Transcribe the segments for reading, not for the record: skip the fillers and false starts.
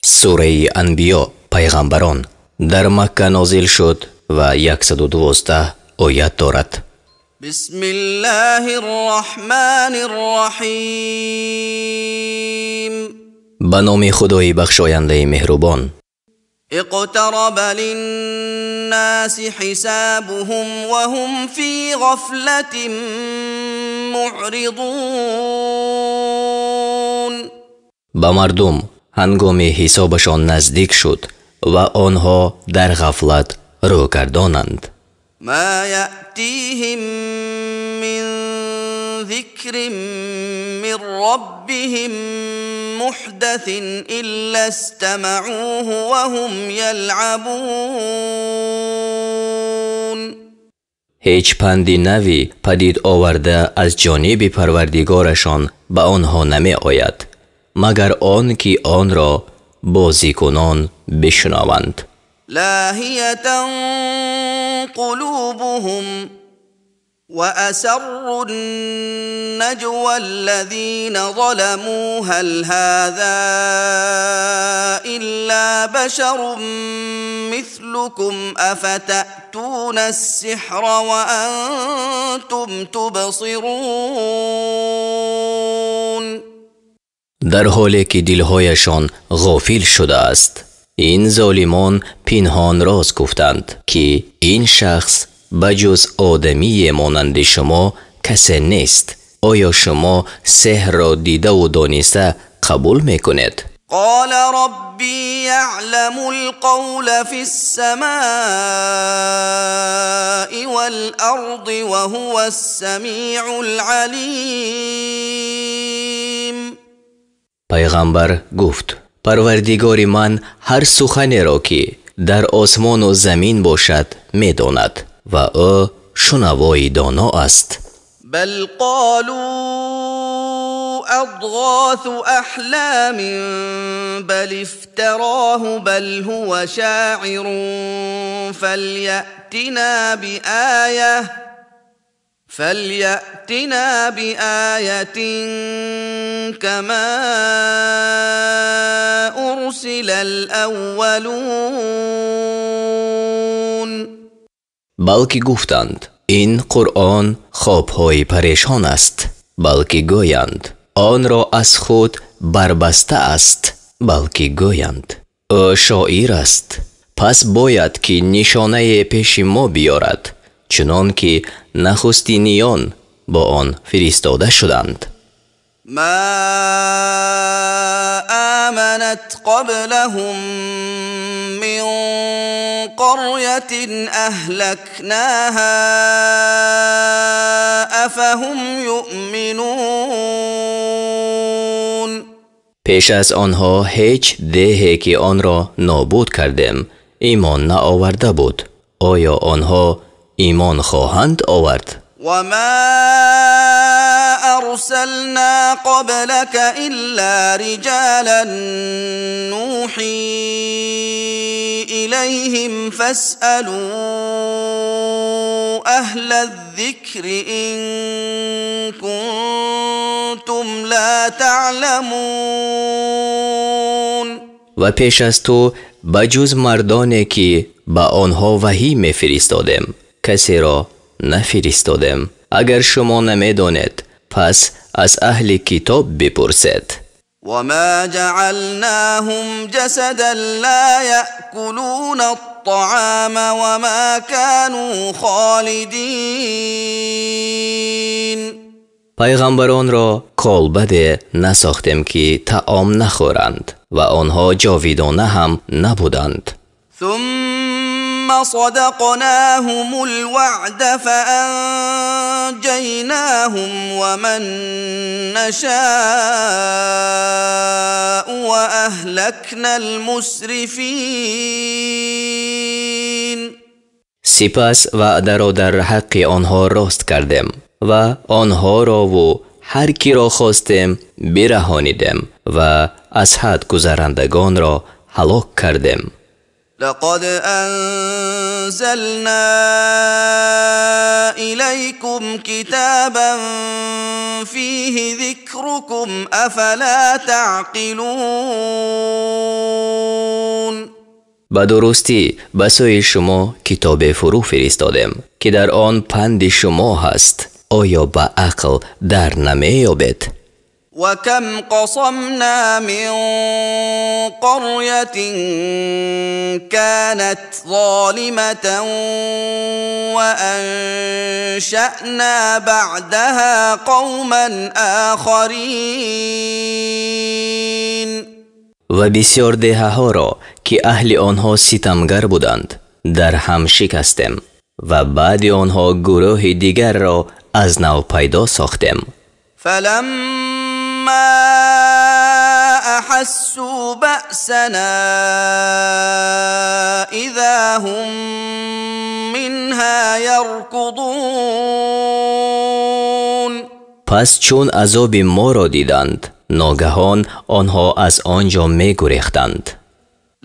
Сураи Анбиё, Пайғамбарон, дар Макка нозил шуд ва 112 оят дорад. Бисмиллоҳир Роҳманир Роҳим. Ба номи Худои бахшояндаи меҳрубон. Иқтараба линнаси ҳисобуҳум ва ҳум фи ғафлатин муъризун. Ба мардум ҳангоми ҳисобашон наздик шуд ва онҳо дар ғафлат рӯ гардонанд. Ма яътиҳим мин зикрин мин роббиҳим муҳдасин илло истамаъуҳу ва ҳум ялъабун. Ҳеҷ панди нави падид оварда аз ҷониби Парвардигорашон ба онҳо намеояд, магар он ки онро бозикунон бишунаванд. Лоҳиятан қулубуҳум ва асаррун наҷвал-лазина заламу ҳал ҳаза илла башарун мислукум афатаътунас-сиҳра ва антум тубсирун. Дар ҳоле ки дилҳояшон ғофил шудааст, ин золимон пинҳон роз гуфтанд, ки ин шахс ба ҷуз одамие монанди шумо касе нест. Оё шумо сеҳрро дидаву дониста қабул мекунед? Қола роббӣ яъламул қавла фис-самаи вал-арзи ва ҳувас-самиъул алим. Пайғамбар гуфт: Парвардигори ман ҳар суханеро, ки дар осмону замин бошад, медонад ва ӯ шунавои доно аст. Бал қолу адғосу аҳломин бал ифтароху бал ҳува шоирун фалйаътина биоятин кама урсилал аввалун. Балки гуфтанд: ин Қуръон хобҳои парешон аст. Балки гӯянд: онро аз худ барбаста аст. Балки гӯянд: ӯ шоир аст. Пас бояд ки нишонае пеши мо биёрад, чунон ки нахустиниён бо он фиристода шуданд. Ма аманат қаблаҳум мин қарйатин аҳлакнаҳа афаҳум юъминун. Пеш аз онҳо ҳеҷ деҳе ки онро нобуд кардем имон наоварда буд. Оё онҳо имон хоҳанд овард? Ва ма арсална қаблака илла риҷолан нӯҳӣ илайҳим фасъалу аҳлаз-зикри ин кунтум ло таъламун. Ва пеш аз ту ба ҷуз мардоне ки ба онҳо ваҳй мефиристодем, касеро нафиристодем. Агар шумо намедонед, пас аз аҳли китоб бипурсед. Ва ма ҷаъалнаҳум ҷасадан ло яъкулунат-таъома ва ма кану холидин. Пайғамбаронро колбаде насохтем, ки таом нахӯранд ва онҳо ҷовидона ҳам набуданд. Сумма садақнаҳумул ваъда фаанҷайнаҳум ва ман нашаъу ва аҳлакнал мусрифин. Сипас ваъдаро дар ҳаққи онҳо рост кардем ва онҳорову ҳар киро хостем бираҳонидем ва аз ҳад гузарандагонро ҳалок кардем. Лақад анзална илайкум китобан фиҳи зикрукум афала таъқилун. Ба дурустӣ ба сӯи шумо китобе фурӯ фиристодем, ки дар он панди шумо ҳаст. Оё ба ақл дар намеёбед? وكم قصمنا من قرية كانت ظالمة وأنشأنا بعدها قوما آخرين. Ва бисёр деҳаҳоро, ки аҳли онҳо ситамгар буданд, дар ҳам шикастем ва баъди онҳо гурӯҳи дигарро аз нав пайдо сохтем. فلما أحسوا بأسنا إذا هم منها يركضون. Пас чун азоби моро диданд, ногаҳон онҳо аз он ҷо мегурехтанд.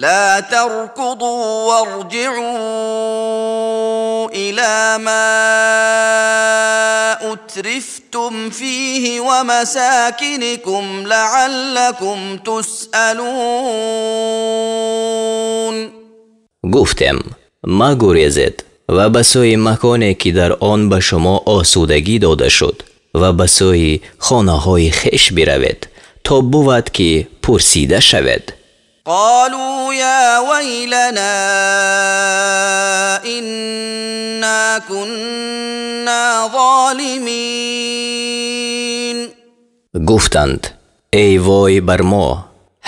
لا تركضوا وارجعوا إلى ما أترفتم فيه ومساكنكم لعلكم تسألون. Гуфтем: магурезед ва ба сӯи маконе, ки дар он ба шумо осудагӣ дода шуд, ва ба сӯи хонаҳои хеш биравед, то бувад, ки пурсида шавед. قالوا يا ويلنا إنا كنا ظالمين. Гуфтанд: эй вой бар мо,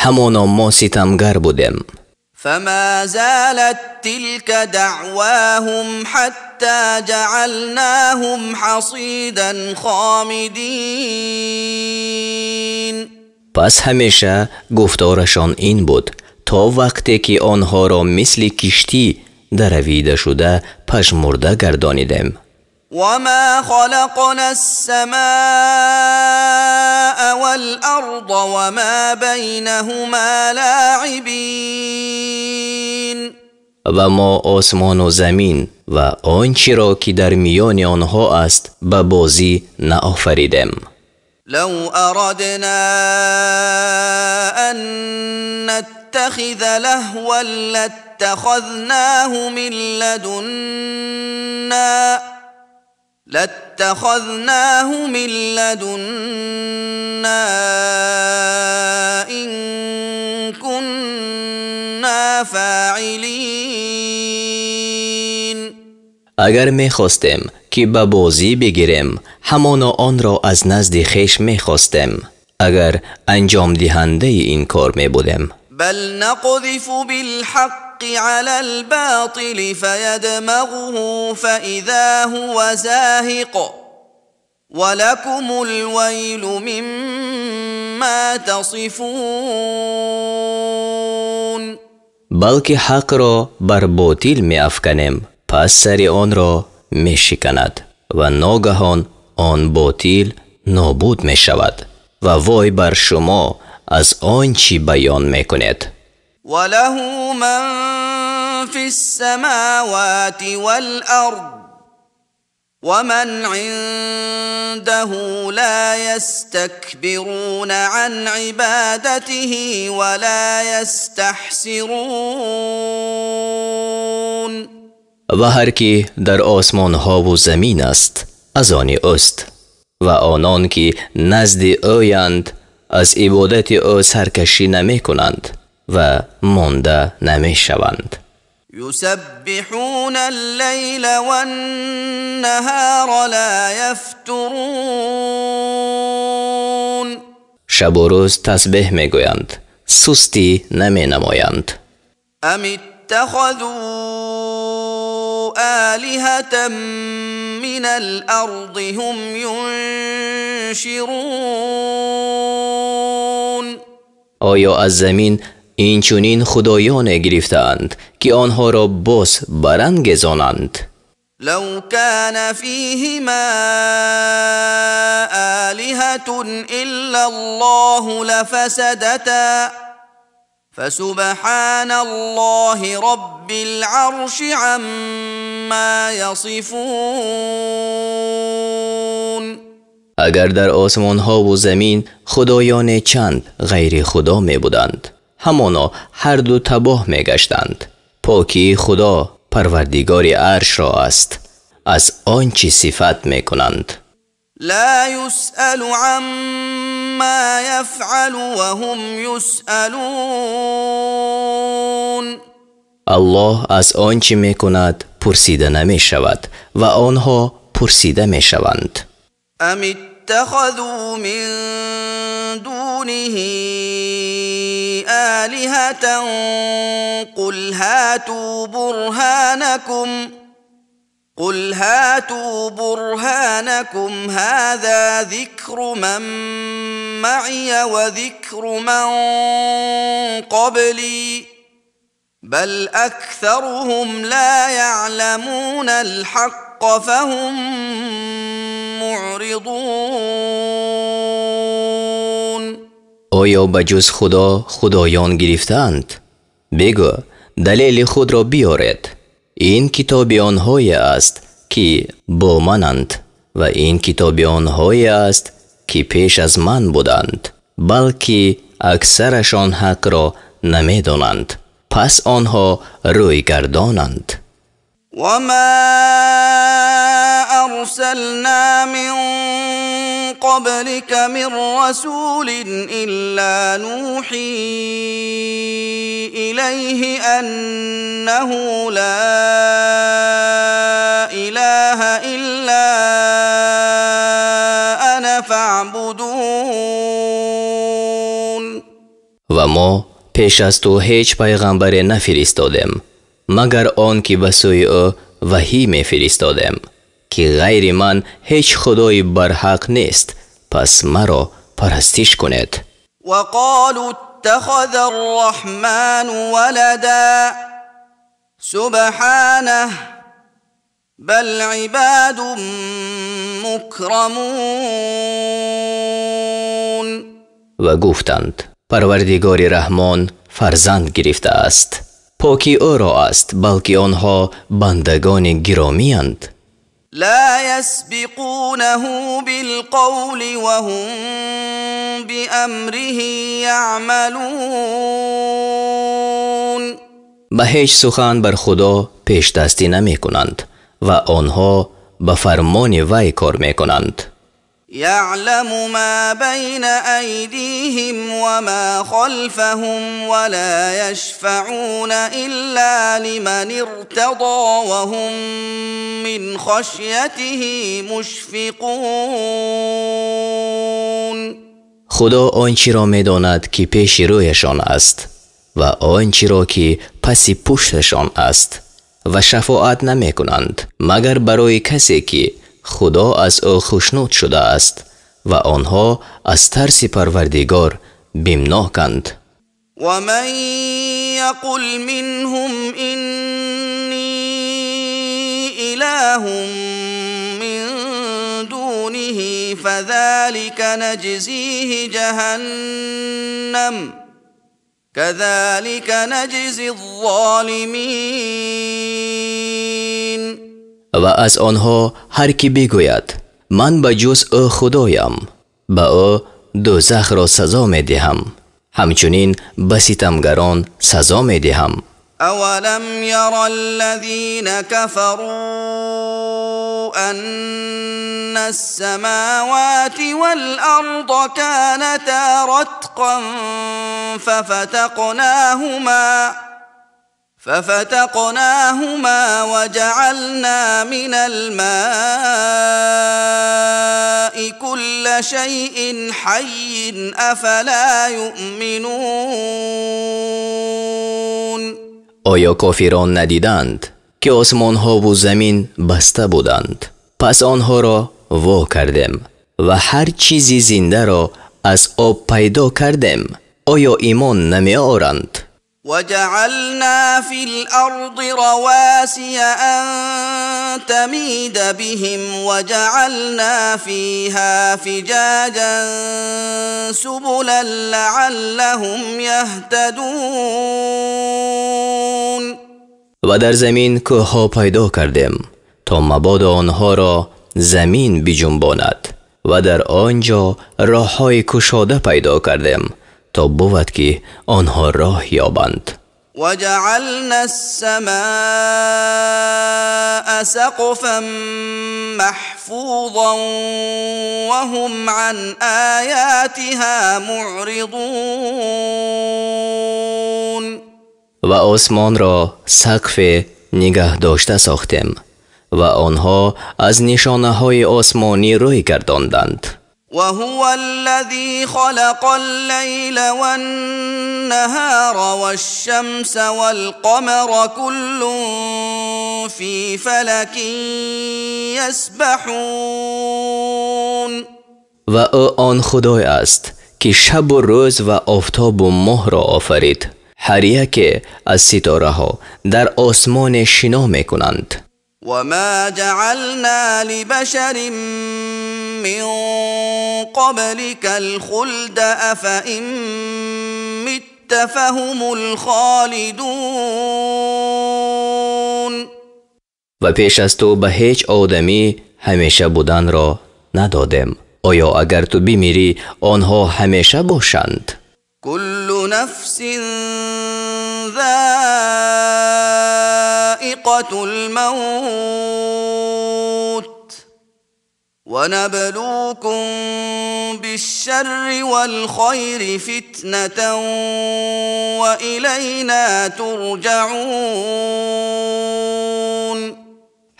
ҳамоно мо ситамгар будем. فما زالت تلك دعواهم حتى جعلناهم حصيدا خامدين. Пас ҳамеша гуфторашон ин буд, то вақте ки онҳоро мисли киштӣ даравида шуда пажмурда гардонидем. وما خلقنا السماء والأرض وما بينهما لاعبين. Ва мо осмону замин ва он чиро, ки дар миёни онҳо аст, ба бозӣ наофаридем. لو أردنا أن نتخذ لهوا لاتخذناه من لدنا إن كنا فاعلين. Агар мехостем, ки ба бозӣ бигирем, ҳамоно онро аз назди хеш мехостем, агар анҷомдиҳандаи ин кор мебудем. بل نقذف بالحق على الباطل فيدمغه فإذا هو زاهق ولكم الويل مما تصفون. Балки ҳақро бар ботил меафканем, пас сари онро мешиканад ва ногаҳон он ботил нобуд мешавад, ва вой бар шумо аз он чӣ баён мекунед. وله من في السماوات والأرض ومن عنده لا يستكبرون عن عبادته ولا يستحسرون. Ва ҳар кӣ дар осмонҳову замин аст, аз они ӯст, ва онон, ки назди ӯянд, аз ибодати ӯ саркашӣ намекунанд ва монда намешаванд. يسبحون الليل والنهار لا يفترون. Шабу рӯз тасбеҳ мегӯянд, сустӣ наменамоянд. أم اتخذوا آلهة من الأرض هم ينشرون. Оё аз замин инчунин худоёне гирифтаанд, ки онҳоро боз барангезонанд? لو كان فيهما آلهة إلا الله لفسدتا فسبحان الله رب العرش عما يصفون. Агар дар осмонҳову замин худоёне чанд ғайри худо мебуданд, ҳамоно ҳарду табоҳ мегаштанд. Покии Худо Парвардигори Аршро аст аз он чӣ сифат мекунанд. Ла юсъалу амма яфъалу ва ҳум юсъалун. Аллоҳ аз он чӣ мекунад пурсида намешавад ва онҳо пурсида мешаванд. Ам иттахазу мин дуниҳи олиҳатан қул ҳату бурҳанакум ҳаза зикру ман маъия ва зикру ман қаблӣ бал аксаруҳум ло яъламунал ҳаққа фаҳум муъризун. Оё ба ҷуз Худо худоён гирифтаанд? Бигӯ, далели худро биёред. Ин китоби онҳое аст, ки бо мананд ва ин китоби онҳое аст, ки пеш аз ман буданд, балки аксарашон ҳақро намедонанд, пас онҳо рӯйгардонанд. Ва ма арсална мин қаблика мин расулин илла нӯҳӣ илайҳи аннаҳу ло илоҳа илла ана фаъбудун. Ва мо пеш аз ту ҳеҷ пайғамбаре нафиристодем, магар он ки ба сӯи ӯ ваҳй мефиристодем, ки ғайри ман ҳеҷ худои барҳақ нест, пас маро парастиш кунед. Ва қолу иттахаза арраҳману валадан субҳанаҳу бал ибадун мукрамун. Ва гуфтанд, Парвардигори Раҳмон фарзанд гирифтааст. Покӣ ӯро аст, балки онҳо бандагони гиромиянд. Ло ясбиқунаҳу билқавли ва ҳум биамриҳи яъмалун. Ба ҳеҷ сухан бар Худо пешдастӣ намекунанд ва онҳо ба фармони вай кор мекунанд. Яъламу ма байна айдиҳим ва ма халфаҳум ва ло яшфаъуна илла лиман иртадо ва ҳум мин хашятиҳи мушфиқун. Худо он чиро медонад, ки пеши рӯяшон аст ва он чиро, ки паси пушташон аст, ва шафоат намекунанд магар барои касе, ки Худо аз ӯ хушнуд шудааст ва онҳо аз тарси Парвардигор бимноканд. Ва ман яқул минҳум иннӣ илоҳун мин дуниҳи фазолика наҷзиҳи ҷаҳаннам казолика наҷзиз золимин. Ва аз онҳо ҳар ки бигӯяд, ман ба ҷуз ӯ худоям, ба ӯ дӯзахро сазо медиҳам, ҳамчунин ба ситамгарон сазо медиҳам. Авалам яра аллазина кафару анна ас-самавати вал-арда каната ратқан фафатақнаҳума ва ҷаъална минал мои кулла шайъин ҳаййин афала юъминун. Оё кофирон надиданд, ки осмонҳову замин баста буданд? Пас онҳоро во кардем ва ҳар чизи зиндаро аз об пайдо кардем. Оё имон намеоранд? وجعلنا في الأرض رواسي أن تميد بهم وجعلنا فيها فجاجا سبلا لعلهم يهتدون. Ва дар замин кӯҳҳо пайдо кардем, то мабодо онҳоро замин биҷунбонад, ва дар он ҷо роҳҳои кушода пайдо кардем, то бувад, ки онҳо роҳ ёбанд. وجعلنا السماء سقفا محفوظا وهم عن آياتها معرضون. Ва осмонро сақфе нигаҳ дошта сохтем ва онҳо аз нишонаҳои осмонӣ рӯй гардонданд. وهو الذي خلق الليل والنهار والشمس والقمر كل في فلك يسبحون. Ва ӯ он худой аст, ки шабу рӯз ва офтобу моҳро офарид. Ҳар яке аз ситораҳо дар осмоне шино мекунанд. وما جعلنا لبشر من قبلك الخلد أفإن مت فهم الخالدون. Ва пеш аз ту ба ҳеҷ одамӣ ҳамеша буданро надодем. Оё агар ту бимирӣ, онҳо ҳамеша бошанд? كل نفس ذائقة الموت ونبلوكم بالشر والخير فتنة وإلينا ترجعون.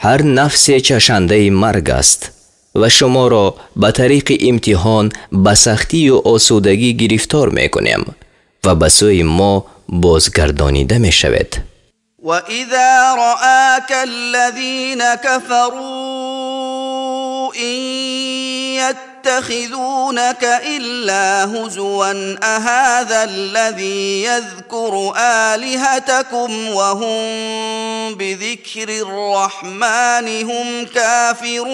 Ҳар нафсе чашандаи марг аст ва шуморо ба тариқи имтиҳон ба сахтию осудагӣ гирифтор мекунем ва ба сӯи мо бозгардонида мешавед. وإذا رآك الذين كفروا إن يتخذونك إلا هزوا أهذا الذي يذكر آلهتكم وهم بذكر الرحمن هم كافرون.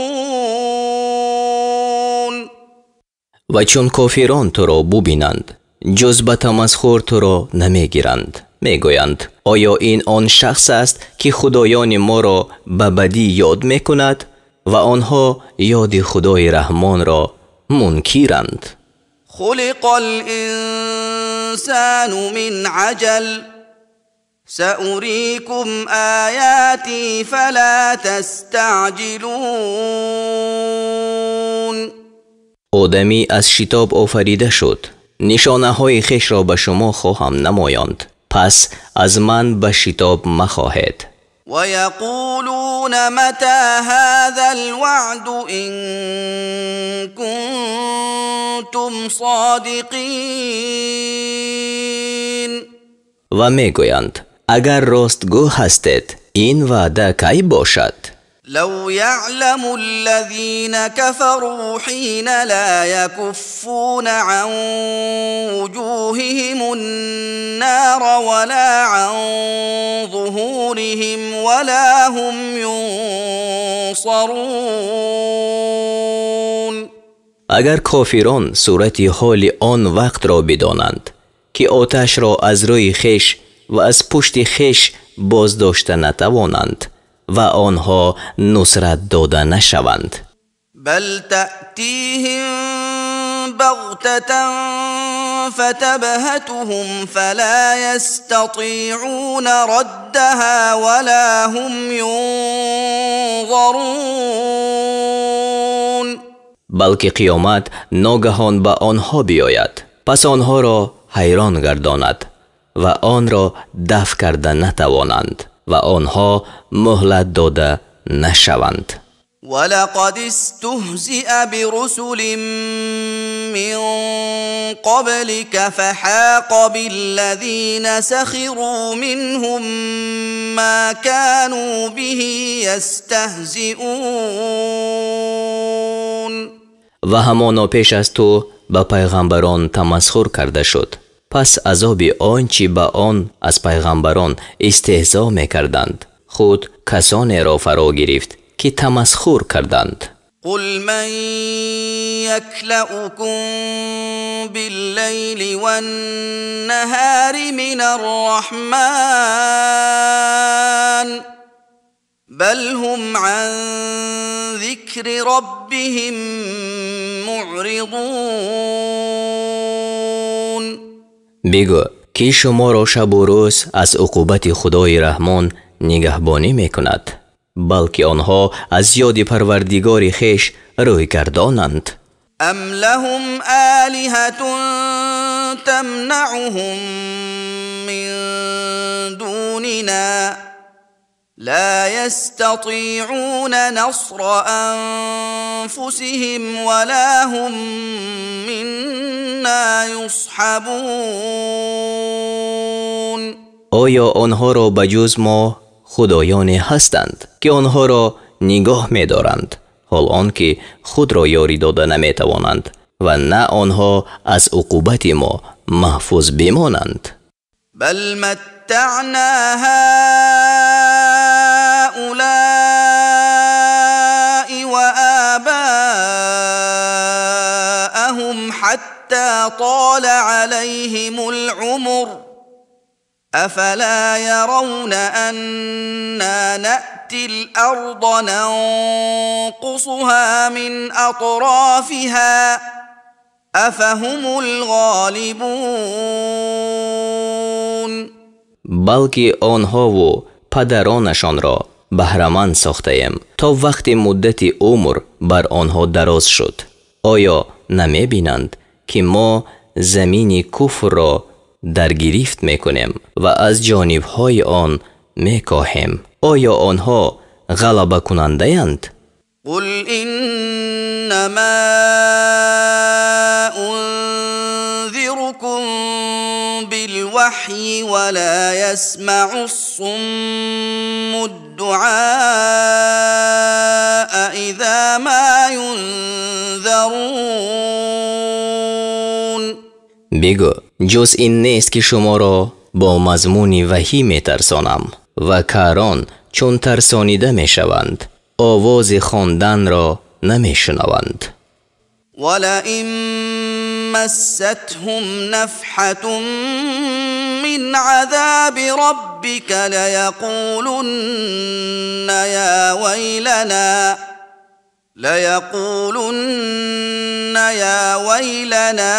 Ва чун кофирон туро бубинанд, ҷуз ба тамасхур туро намегиранд. Мегӯянд: оё ин он шахс аст, ки худоёни моро ба бадӣ ёд мекунад ва онҳо ёди Худои Раҳмонро мункиранд? خلق الإنسان من عجل سأريكم آياتي فلا تستعجلون. Одамӣ аз шитоб офарида шуд. Нишонаҳои хешро ба шумо хоҳам намоёнд, пас аз ман ба шитоб махоҳед. ويقولون متى هذا الوعد إن كنتم صادقين. Ва мегӯянд: агар ростгӯ ҳастед, ин ваъда кай бошад? لو يعلم الذين كفروا حين لا يكفون عن وجوههم النار ولا عن ظهورهم ولا هم ينصرون. Агар кофирон сурати ҳоли он вақтро бидонанд, ки оташро аз рӯи хеш ва аз пушти хеш боздошта натавонанд ва онҳо нусрат дода нашаванд. بل تأتيهم بغتة فتبهتهم فلا يستطيعون ردها ولا هم ينظرون. Балки қиёмат ногаҳон ба онҳо биёяд, пас онҳоро ҳайрон гардонад ва онро дафъ карда натавонанд ва онҳо муҳлат дода нашаванд. ولقد استهزئ برسل من قبلك فحاق بالذين سخروا منهم ما كانوا به يستهزئون. Ва ҳамоно пеш аз ту ба пайғамбарон тамасхур карда шуд, пас азоби он чӣ ба он аз пайғамбарон истеҳзо мекарданд, худ касонеро фаро гирифт, ки тамасхур карданд. قل من يكلؤكم بالليل والنهار من الرحمن بل هم عن ذكر ربهم معرضون. Бигӯ, Ки шуморо шабу рӯз аз уқубати Худои Раҳмон нигаҳбонӣ мекунад, балки онҳо аз ёди Парвардигори хеш рӯйгардонанд. Ам лаҳум олиҳатун тамнаъуҳум мин дунина ла ястатиъуна насра анфусиҳим ва ла ҳум минна юсҳабун. Оё онҳоро ба ҷуз мо худоёне ҳастанд, ки онҳоро нигоҳ медоранд, ҳол он ки худро ёрӣ дода наметавонанд ва на онҳо аз уқубати мо маҳфуз бимонанд? Бал маттаъна ҳаулаи ва абаъаҳум ҳатта тола алайҳимул умр афала яравна анна наътил арза нанқусуҳа мин атрофиҳа афаҳумул ғолибун. Балки онҳову падаронашонро баҳраманд сохтаем то вақти муддати умр бар онҳо дароз шуд. Оё намебинанд, ки мо замини куфрро даргирифт мекунем ва аз ҷонибҳои он мекоҳем? Оё онҳо ғалабакунандаянд? Қул иннамо унзирукум билваҳйи ва ла ясмаъус суммуд дуъаа иза ма юнзарун. Бигӯ, ҷуз ин нест, ки шуморо бо мазмуни ваҳӣ метарсонам ва карон чун тарсонида мешаванд, овози хонданро намешунаванд. Валаин массатҳум нафҳатун мин азаби роббика лаяқулунна я вайлана ليقولن يا ويلنا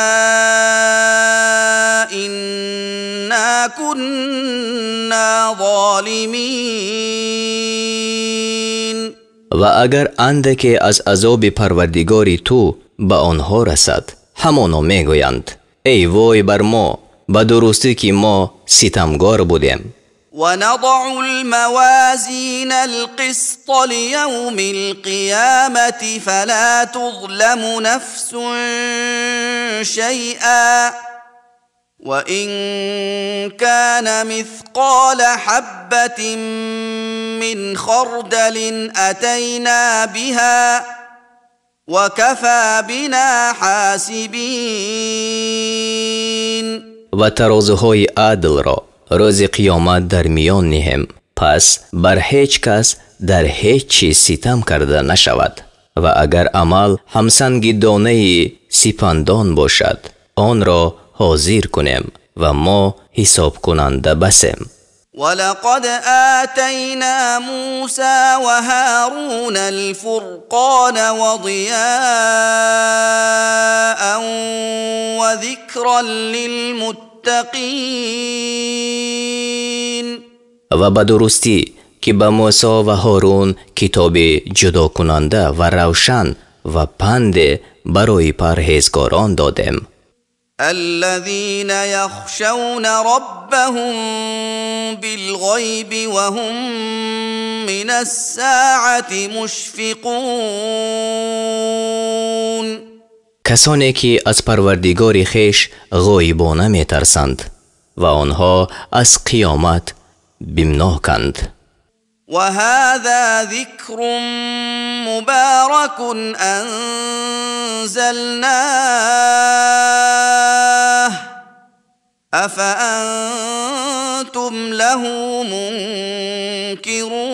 إنا كنا ظالمين. Ва агар андаке аз азоби Парвардигори ту ба онҳо расад, ҳамоно мегӯянд: эй вой бар мо, ба дурустӣ ки мо ситамгор будем. ونضع الموازين القسط ليوم القيامة فلا تظلم نفس شيئا وإن كان مثقال حبة من خردل أتينا بها وكفى بنا حاسبين. Ва тарозуҳои адлро рӯзи қиёмат дар миён ниҳем, пас бар ҳеҷ кас дар ҳеҷ чиз ситам карда нашавад. Ва агар амал ҳамсанги донаи сипандон бошад, онро ҳозир кунем ва мо ҳисобкунанда басем. ولقد آتينا موسى وهارون الفرقان وضياء وذكرا للمتقين. Ва ба дурустӣ ки ба Мусо ва Ҳорун китоби ҷудокунанда ва равшан ва панде барои парҳезгорон додем. الذين يخشون ربهم بالغيب وهم من الساعة مشفقون. Касоне ки аз Парвардигори хеш ғоибона метарсанд ва онҳо аз қиёмат бимноканд. وهذا ذكر مبارك أنزلناه أفأنتم له منكرون.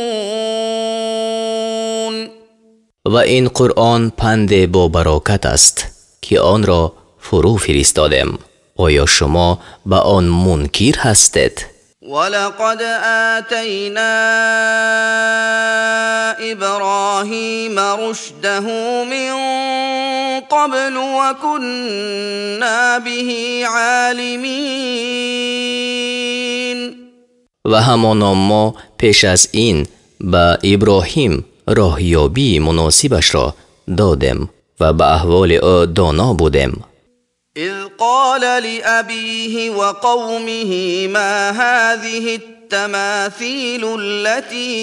Ва ин Қуръон панде бо барокат аст, ки онро фурӯ фиристодем. Оё шумо ба он мункир ҳастед? ولقد آتينا إبراهيم رشده من قبل وكنا به عالمين. Ва ҳамоно мо пеш аз ин ба Иброҳим роҳёбии муносибашро додем ва ба аҳволи ӯ доно будем. إذ قال لأبيه وقومه ما هذه التماثيل التي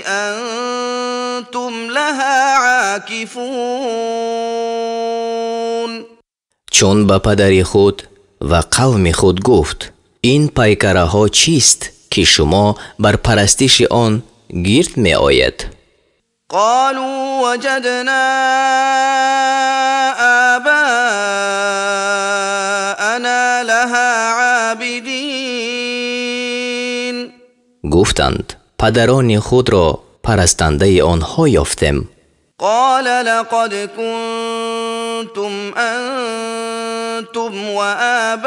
أنتم لها عاكفون. Чун ба падари худ ва қавми худ гуфт: ин пайкараҳо чист, ки шумо бар парастиши он гирд меоед? قالوا وجدنا آباءنا لها عابدين. Гуфтанд: падарони худро парастандаи онҳо ёфтем. قال لقد كنتم أنتم وآباؤكم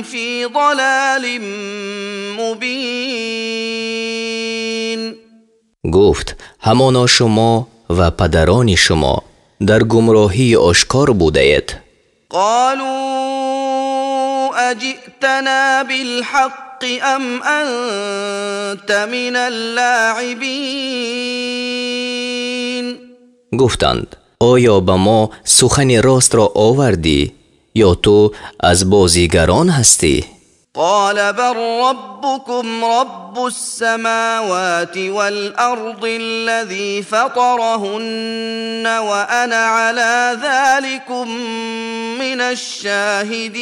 في ضلال مبين. Гуфт: ҳамоно шумо ва падарони шумо дар гумроҳии ошкор будаед. قالوا أجئتنا بالحق أم أنت من اللاعبين. Гуфтанд: оё ба мо сухани ростро овардӣ ё ту аз бозигарон ҳастӣ? قال بل ربكم رب السماوات والأرض الذي فطرهن وأنا على ذلكم من الشاهدين.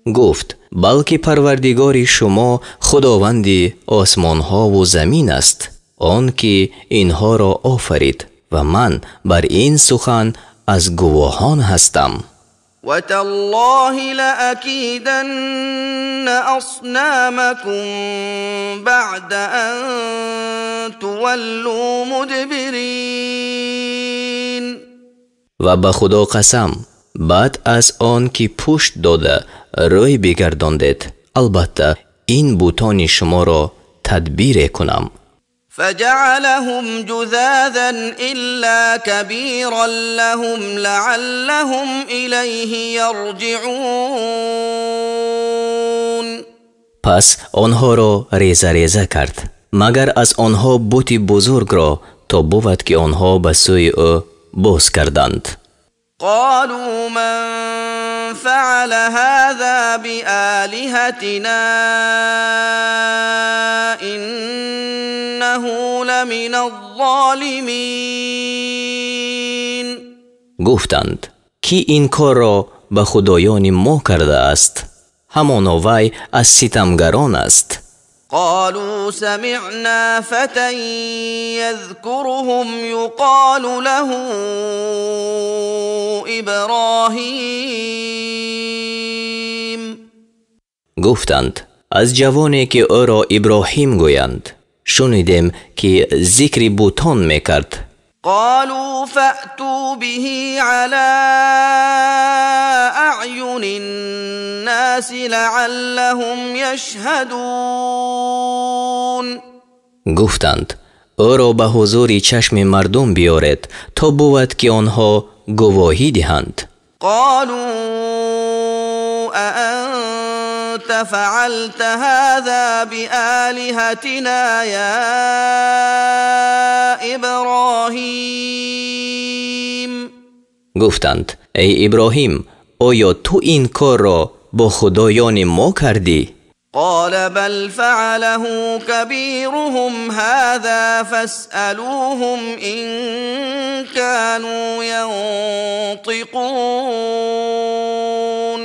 Гуфт: балки парвардигори шумо худованди осмонҳову замин аст, он ки инҳоро офарид, ва ман бар ин сухан аз гувоҳон ҳастам. وتالله لأكيدن أصنامكم بعد أن تولوا مدبرين. Ва ба Худо қасам, баъд аз он ки пушт дода рӯй бигардондед, албатта ин бутони шуморо тадбире кунам. فجعلهم جذاذا إلا كبيرا لهم لعلهم إليه يرجعون. Пас онҳоро реза-реза кард, магар аз онҳо бути бузургро, то бувад ки онҳо ба сӯи ӯ боз карданд. قالوا من فعل هذا بآلهتنا إنه لمن الظالمين. Гуфтанд: кӣ ин корро ба худоёни мо кардааст? Ҳамоно вай аз ситамгарон аст. قالوا سمعنا فتى يذكرهم يقال له إبراهيم. Гуфтанд: аз ҷавоне ки ӯро Иброҳим гӯянд шунидем, ки зикри бутон мекард. قالوا فأتوا به على أعين الناس لعلهم يشهدون. Гуфтанд: ӯро ба ҳузури чашми мардум биёред, то бувад ки онҳо гувоҳӣ диҳанд. قالوا أأنت فعلت هذا بآلهتنا يا إبراهيم؟ Гуфтанд: эй Иброҳим, оё ту ин корро бо худоёни мо кардӣ? قال بل فعله كبيرهم هذا فاسألوهم إن كانوا ينطقون.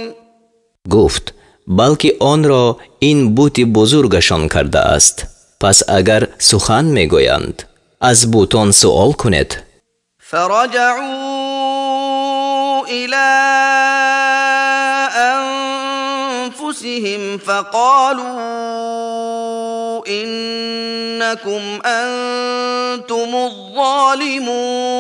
Гуфт: балки онро ин бути бузургашон кардааст, пас агар сухан мегӯянд, аз бутон суол кунед. فرجعوا إلى أنفسهم فقالوا إنكم أنتم الظالمون.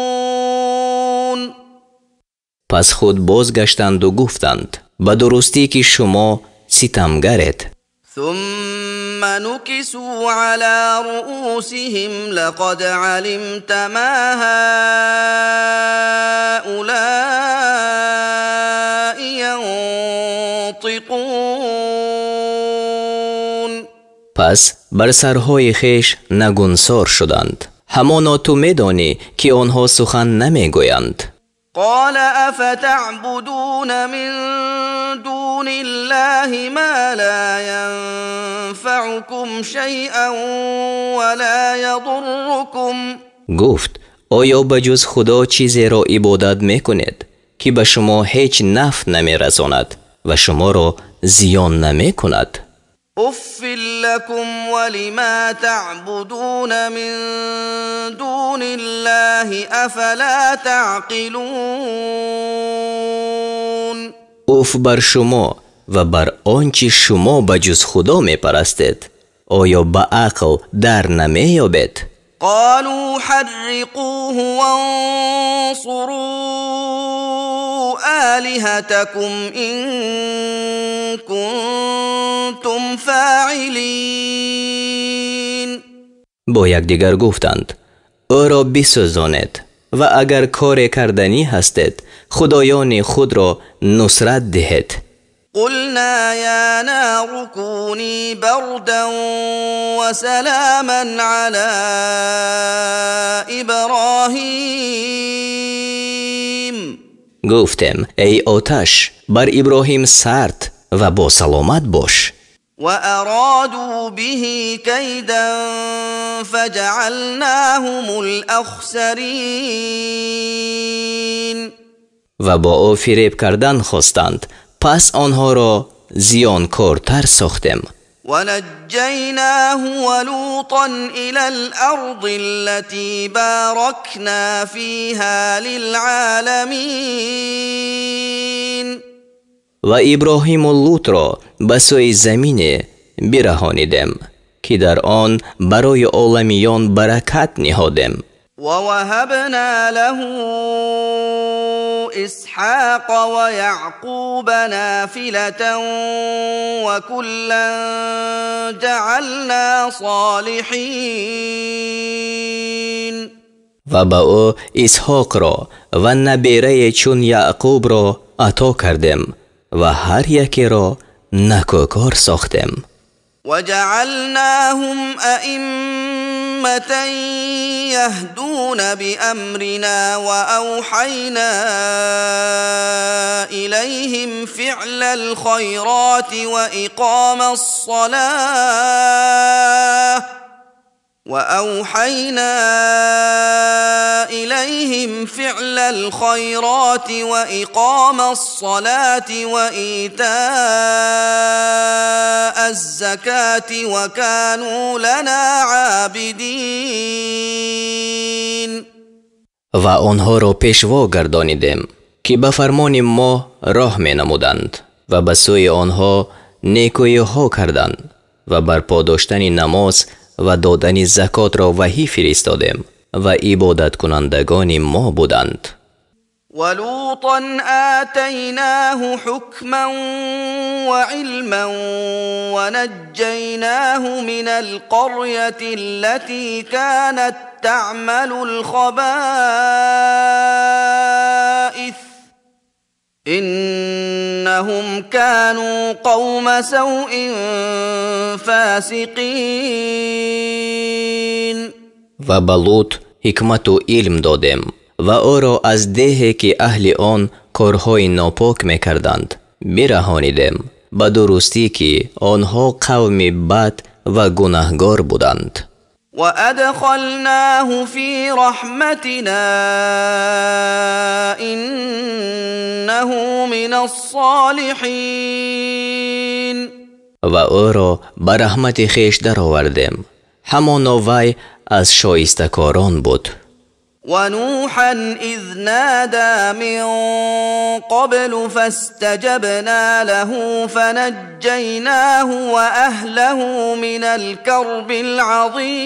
Пас худ бозгаштанду гуфтанд: ба дурустӣ ки шумо ситамгаред. ثم نكسوا على رؤوسهم لقد علمت ما هؤلاء ينطقون. Пас бар сарҳои хеш нагунсор шуданд. Ҳамоно ту медонӣ, ки онҳо сухан намегӯянд. قال أفتعبدون من دون الله ما لا ينفعكم شيئا ولا يضركم. Гуфт: оё ба ҷуз Худо чизеро ибодат мекунед, ки ба шумо ҳеҷ нафъ намерасонад ва шуморо зиён намекунад? أف لكم ولما تعبدون من دون الله أفلا تعقلون. Уф бар шумо ва бар он чи шумо ба ҷуз Худо мепарастед. Оё ба ақл дар намеёбед? قالوا حرقوه وانصروا آلهتكم إن كنتم فاعلين. Бо якдигар гуфтанд: ӯро бисӯзонед ва агар коре карданӣ ҳастед, худоёни худро нусрат диҳед. قلنا يا نار كوني بردا وسلاما على إبراهيم. Гуфтем: эй оташ, бар Иброҳим сард ва бо саломат бош. وأرادوا به كيدا فجعلناهم الأخسرين. Ва бо ӯ фиреб кардан хостанд, пас онҳоро зиёнкортар сохтем. ونجيناه ولوطا إلى الأرض التي باركنا فيها للعالمين. Ва Иброҳиму Лутро ба сӯи замине бираҳонидем, ки дар он барои оламиён баракат ниҳодем. ووهبنا له إسحاق ويعقوب نافلة وكلا جعلنا صالحين. Ва ба ӯ Исҳоқро ва наберае чун Яъқубро ато кардем ва ҳар якеро накӯкор сохтем. وجعلناهم أئمة يهدون بأمرنا وأوحينا إليهم فعل الخيرات وإقام الصلاة وإيتاء الزكاة وكانوا لنا عابدين. Ва онҳоро пешво гардонидем, ки ба фармони мо роҳ менамуданд ва ба сӯи онҳо некӯиҳо карданд ва барпо доштани намоз ва додани закотро ваҳӣ фиристодем ва ибодаткунандагони мо буданд. ولوطا آتيناه حكما وعلما ونجيناه من القرية التي كانت تعمل الخبائث إنهم كانوا قوم سوء فاسقين. Ва ба Лут ҳикмату илм додем ва ӯро аз деҳе, ки аҳли он корҳои нопок мекарданд, бираҳонидем, ба дурустӣ, ки онҳо қавми бад ва гунаҳгор буданд. وأدخلناه في رحمتنا إنه من الصالحين. Ва ӯро ба раҳмати хеш даровардем, ҳамоно вай аз шоистакорон буд. ونوحا إذ نادى من قبل فاستجبنا له فنجيناه وأهله من الكرب العظيم.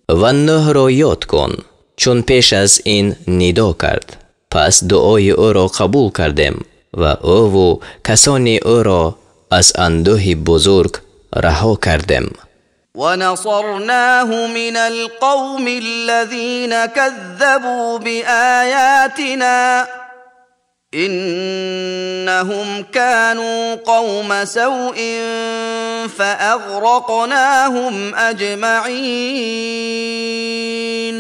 Ва Нӯҳро ёд кун, чун пеш аз ин нидо кард, пас дуои ӯро қабул кардем Ва ӯву касони ӯро аз андӯҳи бузург раҳо кардем. ونصرناه من القوم الذين كذبوا بآياتنا إنهم كانوا قوم سوء فأغرقناهم أجمعين.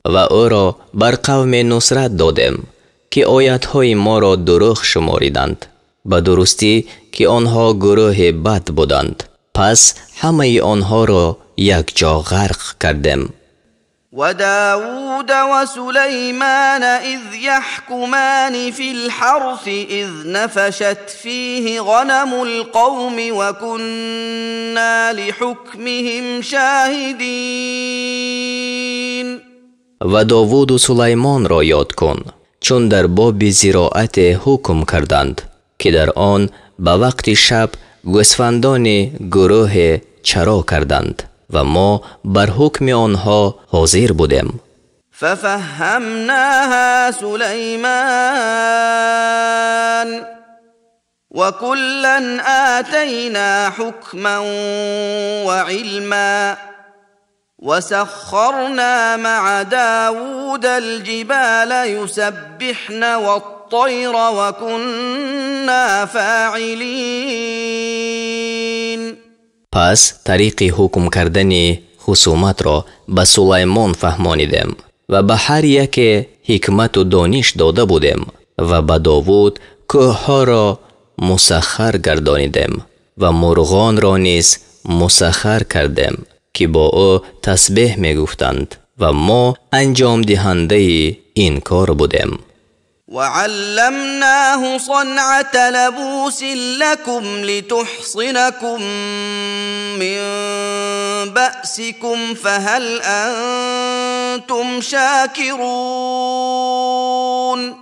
Ва ӯро бар қавме нусрат додем, ки оятҳои моро дурӯғ шумориданд. Ба дурустӣ, ки онҳо гурӯҳи бад буданд. Пас ҳамаи онҳоро якҷо ғарқ кардем. وداود وسليمان إذ يحكمان في الحرث إذ نفشت فيه غنم القوم وكنا لحكمهم شاهدين. Ва Довуду Сулаймонро ёд кун, чун дар боби зироате ҳукм карданд, ки дар он ба вақти шаб гӯсфандони гурӯҳе чаро карданд ва мо бар ҳукми онҳо ҳозир будем. ففهمناها سليمان وكلا آتينا حكما وعلما وسخرنا مع داود الجبال يسبحن والطير وكنا فاعلين. Пас тариқи ҳукм кардани хусуматро ба Сулаймон фаҳмонидем ва ба ҳар яке ҳикмату дониш дода будем ва ба Довуд кӯҳҳоро мусаххар гардонидем ва мурғонро низ мусаххар кардем, ки бо ӯ тасбеҳ мегуфтанд ва мо анҷомдиҳандаи ин кор будем. وعلمناه صنعة لبوس لكم لتحصنكم من بأسكم فهل أنتم شاكرون.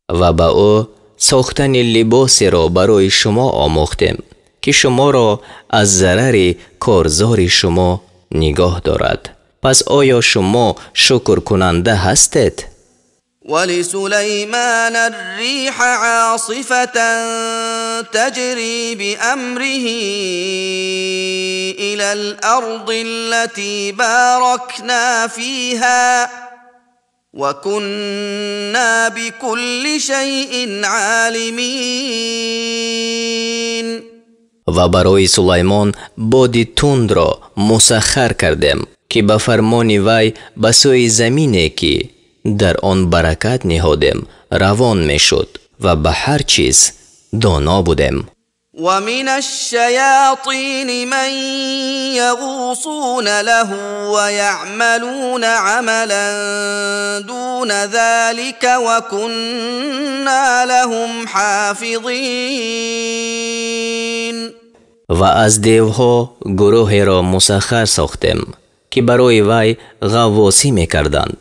Ва ба ӯ сохтани либосеро барои шумо омӯхтем, ки шуморо аз зарари корзори шумо нигоҳ дорад. Пас оё шумо шукркунанда ҳастед? ولسليمان الريح عاصفة تجري بأمره إلى الأرض التي باركنا فيها وكنا بكل شيء عالمين. Ва барои Сулаймон боди тундро мусаххар кардем, ки ба фармони вай ба сӯи замине, ки дар он баракат ниҳодем, равон мешуд ва ба ҳар чиз доно будем. ومن الشياطين من يغوصون له ويعملون عملا دون ذلك وكنا لهم حافظين. Ва аз девҳо гурӯҳеро мусаххар сохтем, ки барои вай ғаввосӣ мекарданд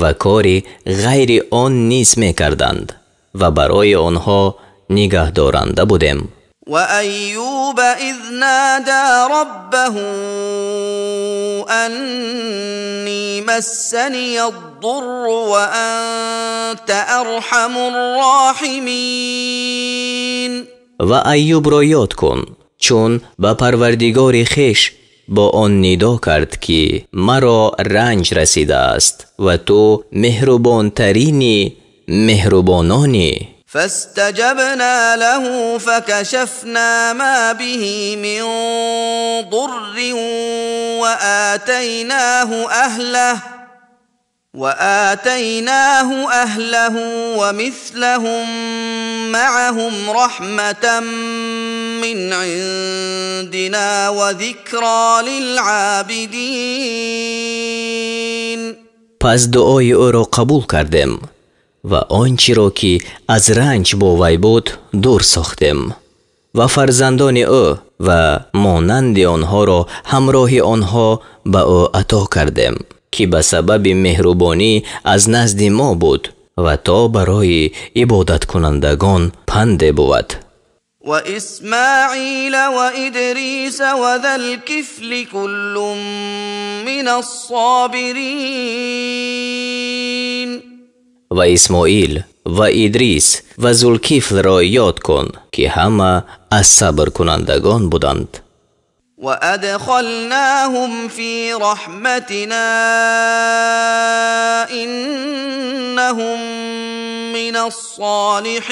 ва кори ғайри он низ мекарданд ва барои онҳо нигаҳдоранда будем. وأيوب إذ نادى ربه أني مسني الضر وأنت أرحم الراحمين. Ва Айюбро ёд кун, чун ба Парвардигори хеш бо он нидо кард, ки маро ранҷ расидааст ва ту меҳрубонтарини меҳрубононӣ. فاستجبنا له فكشفنا ما به من ضر وآتيناه أهله ومثلهم معهم رحمة من عندنا وذكرى للعابدين. Пас дуои ӯро қабул кардем ва он чиро, ки аз ранҷ бо вай буд, дур сохтем ва фарзандони ӯ ва монанди онҳоро ҳамроҳи онҳо ба ӯ ато кардем, ки ба сабаби меҳрубонӣ аз назди мо буд ва то барои ибодаткунандагон панде бувад. وإسماعيل وإدريس وذا الكفل كل من الصابرين. Ва Исмоил ва Идрис ва Зулкифлро ёд кун, ки ҳама аз сабркунандагон буданд. وأدخلناهم في رحمتنا إنهم من الصالحين.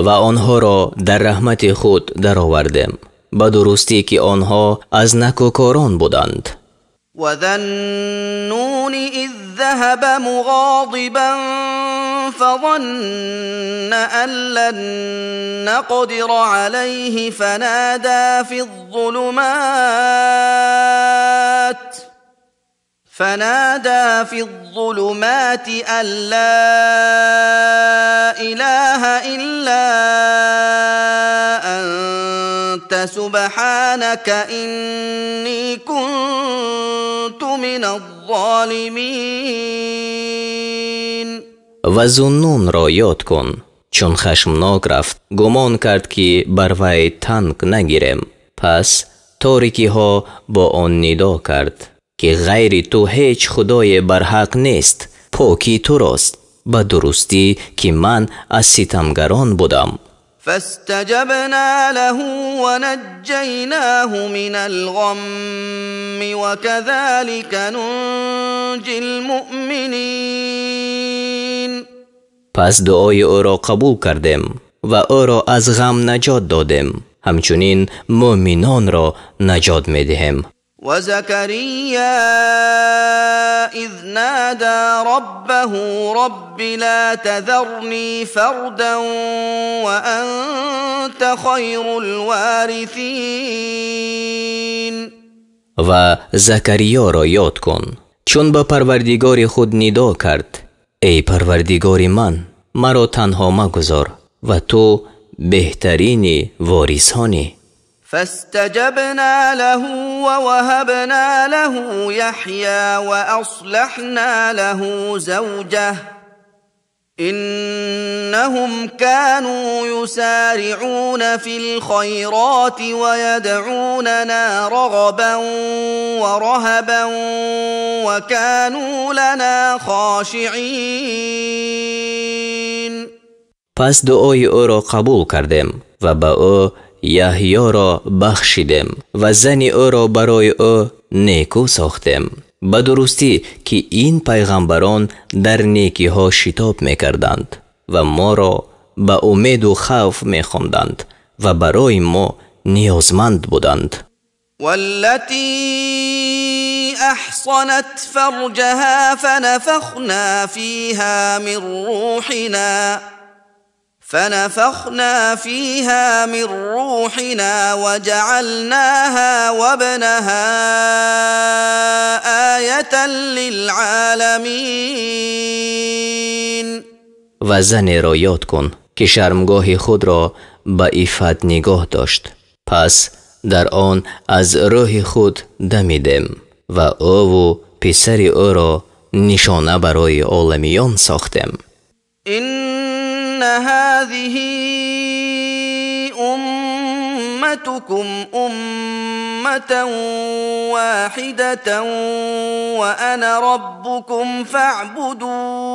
Ва онҳоро дар раҳмати худ даровардем, ба дурустӣ ки онҳо аз накӯкорон буданд. وذا النون إذ ذهب مغاضبا فظن أن لن نقدر عليه فنادى في الظلمات أن لا إله إلا أنت سبحانك إني كنت من الظالمين. Ва Зуннунро ёд кун, чун хашмнок рафт, гумон кард, ки бар вай танг нагирем. Пас торикиҳо бо он нидо кард, ки ғайри ту ҳеҷ худое барҳақ нест, покӣ турост, ба дурустӣ ки ман аз ситамгарон будам. فاستجبنا له ونجيناه من الغم وكذلك ننجي المؤمنين. Пас дуои ӯро қабул кардем ва ӯро аз ғам наҷот додем, ҳамчунин мӯъминонро наҷот медиҳем. وزكريا إذ نادى ربه رب لا تذرني فردا وأنت خير الوارثين. Ва Закариёро ёд кун, чун ба Парвардигори худ нидо кард: эй Парвардигори ман, маро танҳо магузор ва ту беҳтарини ворисонӣ. فاستجبنا له ووهبنا له يحيى وأصلحنا له زوجه إنهم كانوا يسارعون في الخيرات ويدعوننا رغبا ورهبا وكانوا لنا خاشعين. Пас дуои ӯро қабул кардем ва ба ӯ Яҳёро бахшидем ва зани ӯро барои ӯ некӯ сохтем. Ба дурустӣ ки ин пайғамбарон дар некиҳо шитоб мекарданд ва моро ба умеду хавф мехонданд ва барои мо ниёзманд буданд. والتي أحصنت فرجها فنفخنا فيها من روحنا وجعلناها وابنها آية للعالمين. Ва занеро ёд кун, ки шармгоҳи худро ба иффат нигоҳ дошт. Пас дар он аз рӯҳи худ дамидем ва ӯву писари ӯро нишона барои оламиён сохтем. إن هذه أمتكم أمة واحدة وأنا ربكم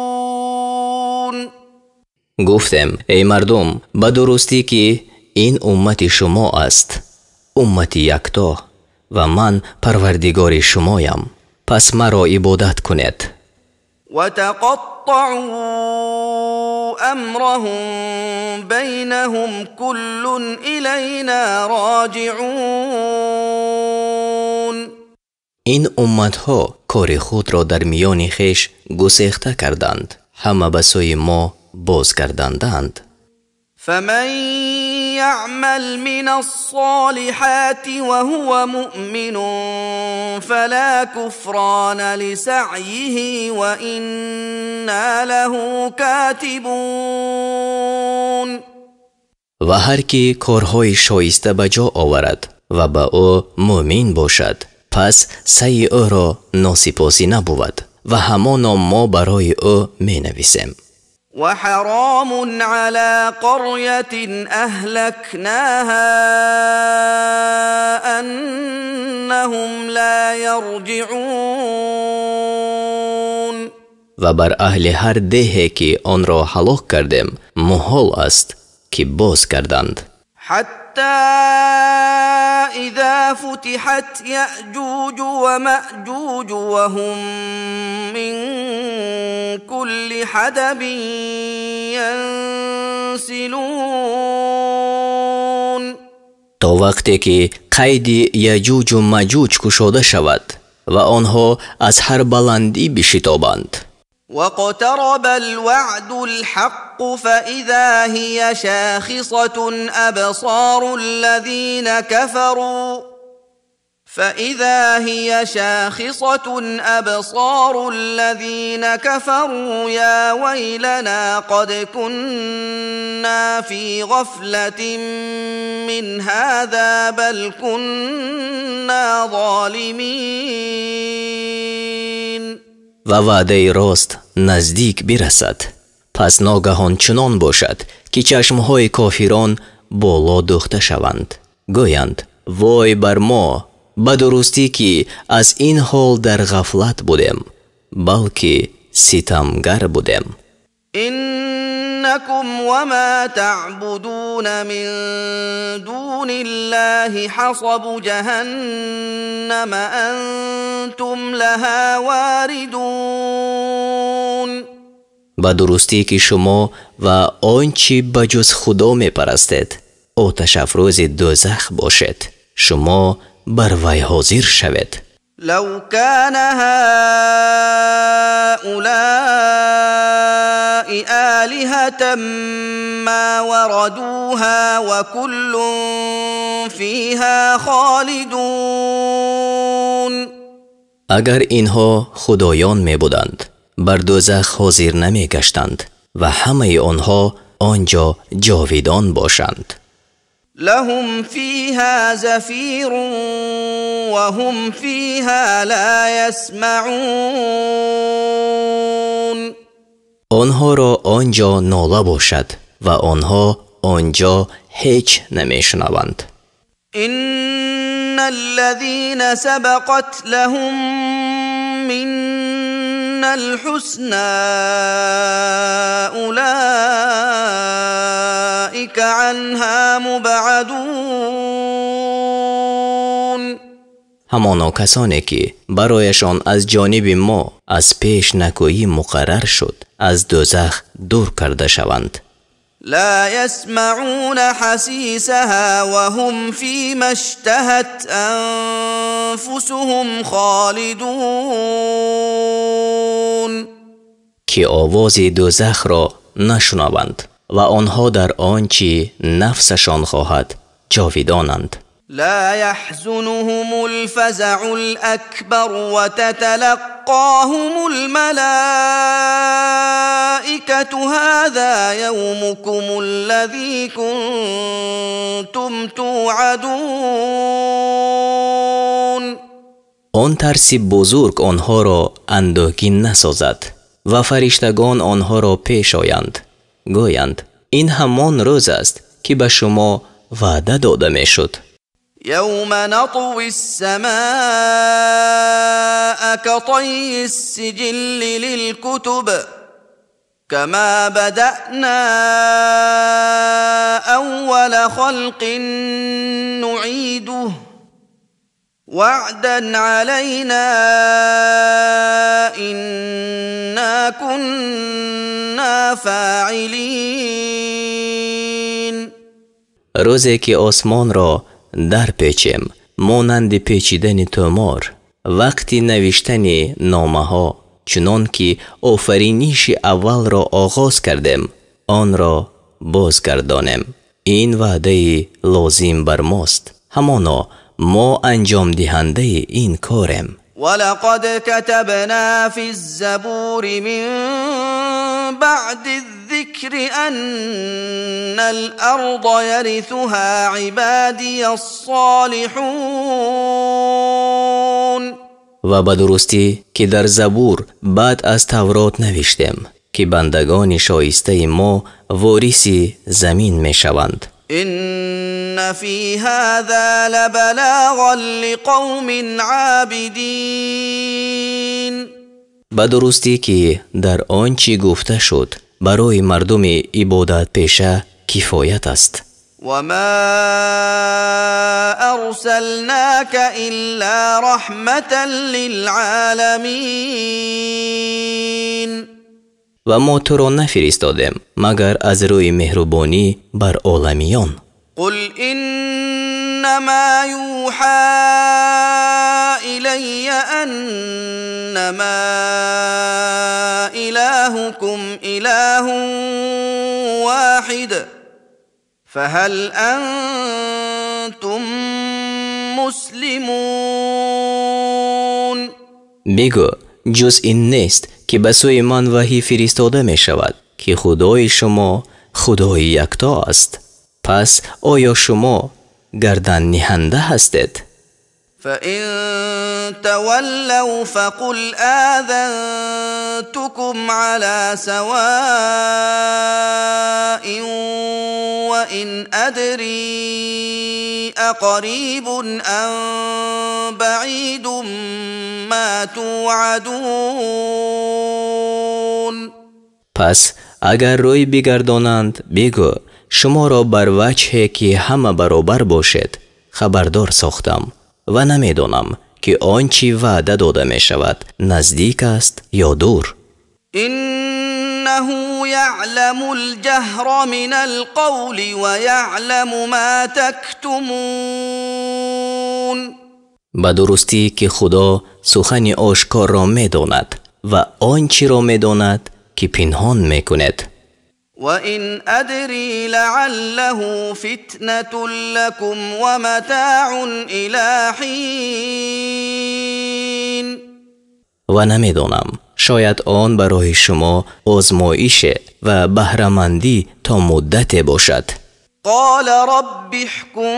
فاعبدون. Гуфтем: эй мардум, ба дурустӣ ки ин уммати шумо аст, уммати якто, ва ман Парвардигори шумоям, пас маро ибодат кунед. وتقطعوا أمرهم بينهم كل إلينا راجعون. Ин умматҳо кори худро дар миёни хеш гусехта карданд, ҳама ба сӯи мо бозгарданданд. فمن يعمل من الصالحات وهو مؤمن فلا كفران لسعيه وإنا له كاتبون. Ва ҳар ки корҳои шоиста ба ҷо оварад ва ба ӯ мӯмин бошад, пас саъи ӯро носипосӣ набувад ва ҳамоно мо барои ӯ менависем. وحرام على قرية أهلكناها أنهم لا يرجعون. Ва бар аҳли ҳар деҳе ки онро ҳалок кардем, муҳол аст ки боз гарданд. Ҳатто изо футиҳат яъҷуҷу ва маъҷуҷу ва ҳум мин кулли ҳадабин янсилун. То вақте ки қайди яъҷуҷу маъҷуҷ кушода шавад ва онҳо аз ҳар баландӣ бишитобанд. واقترب الوعد الحق فإذا هي شاخصة أبصار الذين كفروا فإذا هي شاخصة أبصار الذين كفروا يا ويلنا قد كنا في غفلة من هذا بل كنا ظالمين. Ва ваъдаи рост наздик бирасад, пас ногаҳон чунон бошад, ки чашмҳои кофирон боло дӯхта шаванд. Гӯянд: вой бар мо, ба дурустӣ ки аз ин ҳол дар ғафлат будем, балки ситамгар будем. Иннакум ва ма таъбудуна мин дуниллаҳи ҳасабу ҷаҳаннама антум лаҳа воридун. Ба дурустӣ ки шумо ва он чӣ ба ҷуз Худо мепарастед, оташафрӯзи дӯзах бошед. Шумо бар вай ҳозир шавед. Лав кана ҳаулаи олиҳатан ма варадуҳа ва куллун фиҳа холидун. Агар инҳо худоён мебуданд, бар дӯзах ҳозир намегаштанд ва ҳамаи онҳо он ҷо ҷовидон бошанд. Лаҳум фиҳа зафирун ва ҳум фиҳа ло ясмаун. Онҳоро он ҷо нола бошад ва онҳо он ҷо ҳеҷ намешунаванд. Инналлазина сабақат лаҳум миннал ҳусно улоика анҳо мубъадун. Ҳамоно касоне ки барояшон аз ҷониби мо аз пеш накӯӣ муқаррар шуд, аз дӯзах дур карда шаванд. Ло ясмаъуна ҳасисаҳо ва ҳум фима иштаҳат анфусуҳум холидун. Ки овози дӯзахро нашунаванд ва онҳо дар он чӣ нафсашон хоҳад ҷовидонанд. Ло яҳзунуҳумул фазаъул акбар ва таталаққоҳумул малоикату ҳозо явмукумул лазӣ кунтум туъадун. Он тарси бузург онҳоро андӯҳгин насозад ва фариштагон онҳоро пеш оянд. Гӯянд: ин ҳамон рӯз аст ки ба шумо ваъда дода мешуд. Явма натвис-самаа катаййис-сиҷилли лил-кутуб кама бадаъна аввала халқин нуъидуҳу ваъдан алайна инна кунна фоъилин. Рӯзе ки осмонро дарпечем монанди печидани тӯмор, вақти навиштани номаҳо, чунон ки офариниши аввалро оғоз кардем, онро бозгардонем. Ин ваъдаи лозим бар мост. Ҳамоно мо анҷомдиҳандаи ин корем. Валақад катабна физ-забури мин баъди-з-зикри аннал-арза ярисуҳа ибодияс-солиҳун. Ва ба дурустӣ ки дар Забур баъд аз Таврот навиштем, ки бандагони шоистаи мо вориси замин мешаванд. Инна фи ҳозо лабалоған лиқавмин ъобидин. Ба дурустӣ ки дар он чӣ гуфта шуд барои мардуми ибодатпеша кифоят аст. وما أرسلناك إلا رحمة للعالمين. Ва мо туро нафиристодем магар аз рӯи меҳрубонӣ бар оламиён. قل إنما يوحى إلي أنما إلهكم إله واحد فهل أنتم مسلمون. Бигӯ, ҷуз ин нест ки ба сӯи ман ваҳй фиристода мешавад ки худои шумо худои якто аст. Пас оё шумо гарданниҳанда ҳастед? فإن تولوا فقل آذنتكم على سواء وإن أدري أقريب أم بعيد ما توعدون. Пас агар рӯй бигардонанд, бигӯ, шуморо бар ваҷҳе ки ҳама баробар бошед хабардор сохтам ва намедонам ки он чӣ ваъда дода мешавад наздик аст ё дур. إنه يعلم الجهر من القول ويعلم ما تكتمون. Ба дурустӣ ки Худо сухани ошкорро медонад ва он чиро медонад ки пинҳон мекунед. وإن أدري لعله فتنة لكم ومتاع إلى حين. Ва намедонам, шояд он барои шумо озмоише ва баҳрамандӣ то муддате бошад. قال رب احكم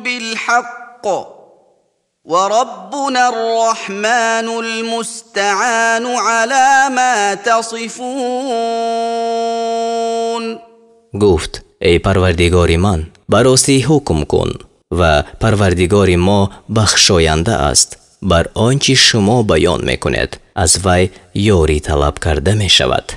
بالحق وربنا الرحمن المستعان على ما تصفون. Гуфт: эй Парвардигори ман, ба ростӣ ҳукм кун ва Парвардигори мо бахшоянда аст бар он чӣ шумо баён мекунед, аз вай ёрӣ талаб карда мешавад.